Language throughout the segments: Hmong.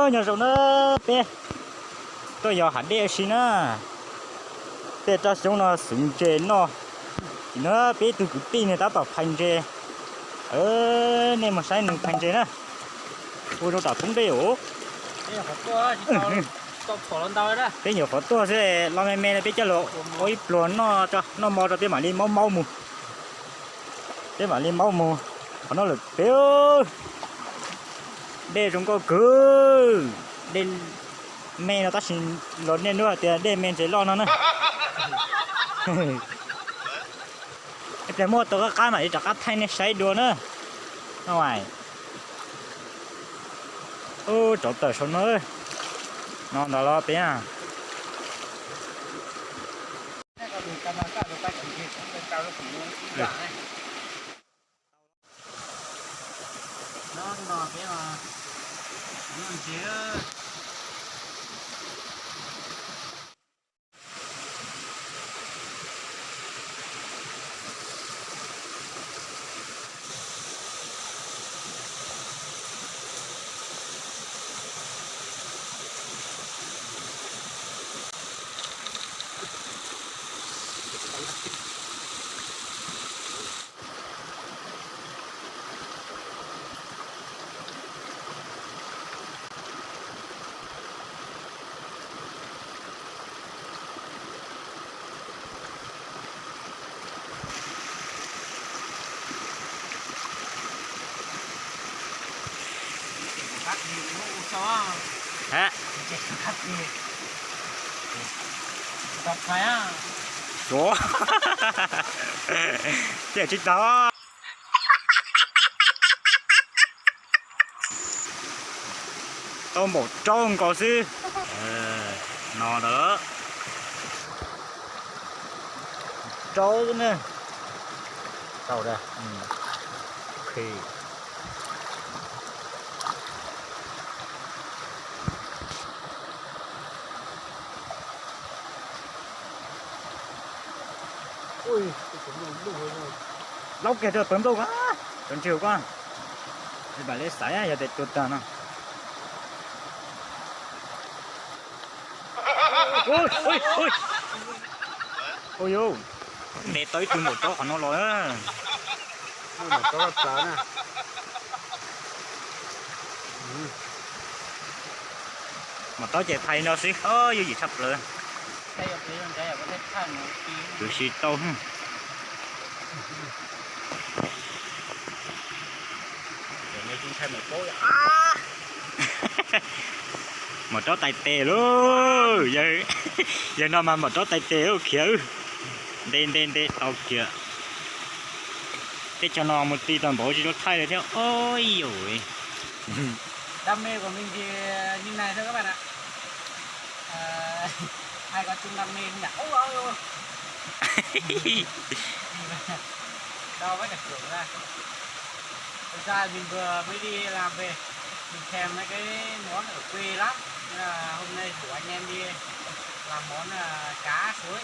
Nyob zoo na, peb tuaj yos hav dej ua si na. Tej raj xyoob no xuv ntses noj. Nim no peb ib tug kwv tij nws tab tom phais ntses. Nej mus saib nws phais ntses na. Ua rau tom poob dej os. Peb nyuam qhuav tuaj xwb, los me me no peb coj los ua ib pluag noj, noj mov rau peb mam li maub maub mus. Peb mam li maub mus. Qhov no lawm peb. Dej zoo nkauj kawg. Dej me no tab sis los nej hnub hais tias dej me ntses loj no na. Ib pliag muaj tau qab qab mam li rov qab thaij nej saib dua na. Ub, tsov tawm saum no. No ntawd los peb. Suav, tiam tsis tau. Tau npaum rau nkaus xwb. No ntawd. Rau ne. Tau da. Laub kiag rau pawg nplooj ko, rau ntswg ko. Li pam li xaiv yog tias tuag tag no. Ua yuv, ntes tau ib tug maum rab qhov no los. Maum rab ces phais no xwb, yooj yim tshaj plaws. Tus si tau. Maum rab tais tes lauj, yawg no mas maum rab tais tes lauj, khiav. Nte nte nte tau kiag. Teb chaws no mus ti tau npaum tsis tau thaij li thiab. Oj yauj. Đam mê của mình thì như này thôi các bạn ạ. Ai có chung đam mê không nhỉ? Ôi, ôi, ôi. Đau quá nhỉ, kiểu ra. Thực ra mình vừa mới đi làm về, mình thèm mấy cái món ở quê lắm. Nên là hôm nay rủ anh em đi làm món, à, cá suối.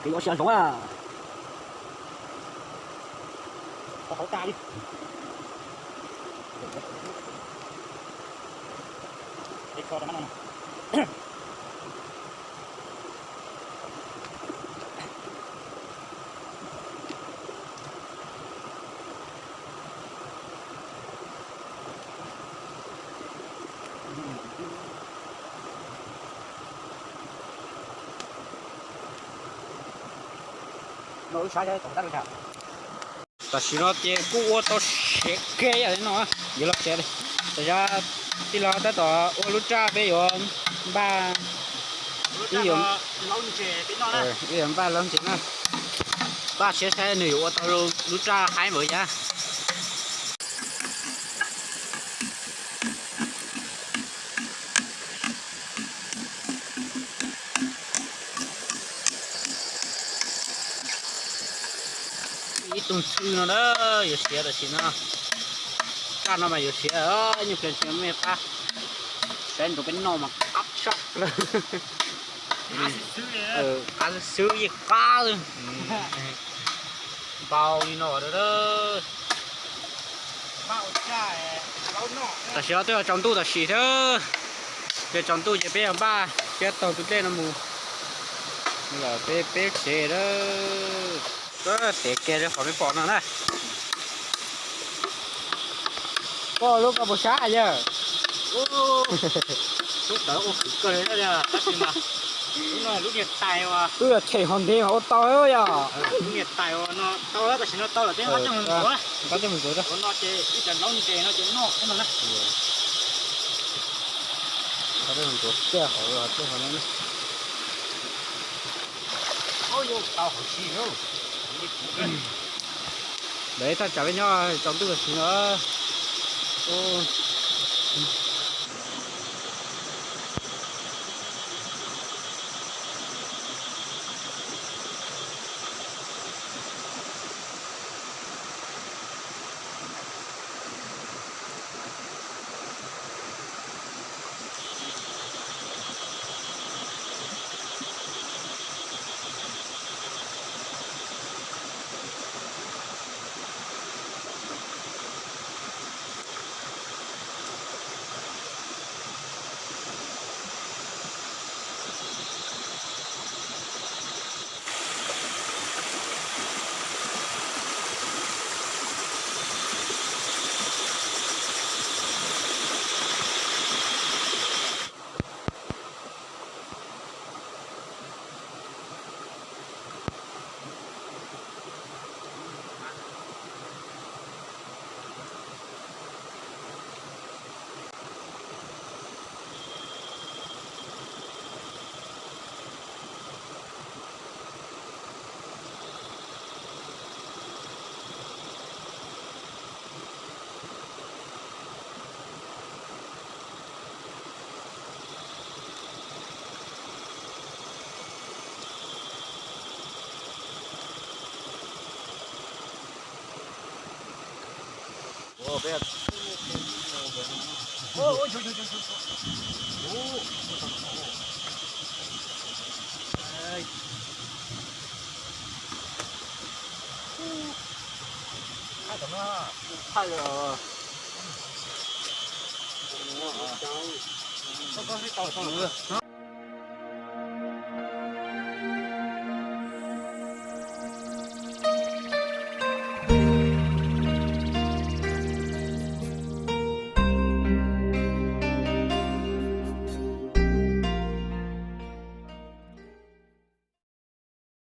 Kev yuav siav zoov a. Qhov hauv tas li. Tam sim no ces kuj ua tau siav kiag ib yam li no, yuav los tsev li. Tam sim no tij laug tab tom ua lub raj peb yuav npaj, ib yuav npaj laub ntses na. Npaj siab saib nws yuav ua tau lub raj haib npaum cas. Ib tug ntxhw no na, yuav siav tam sim no. Raj no mas yuav siav, nyuj pliag tsis me pab. Saib nrog peb noj mas qab tshaj. Qab xwb xwb yeej qab. Npau li no. Tam sim no twb yuav tsaus ntuj tam sim thiab. Ces tsaus ntuj ces peb yuav npaj thiab taug tus dej no mus lawm peb peb tsev lawm. Tev kiag li qhov peb pom no na. Koj lub koj puas sab yawg? Lub tawv ua khwv kawg li tab sis mas lub no lub niag tais uas twb yog them hov ntev mas ua tau yog. Lub niag tais uas no tau tam sim no tau lawm, qab tej mus ntxuav no ces ib cov laub ntses no ces noj no na. Qab tej mus ntxuav kiag hauv tej hauv no. Ntawd thaj tsam peb nyob tsaus ntuj tam sim no.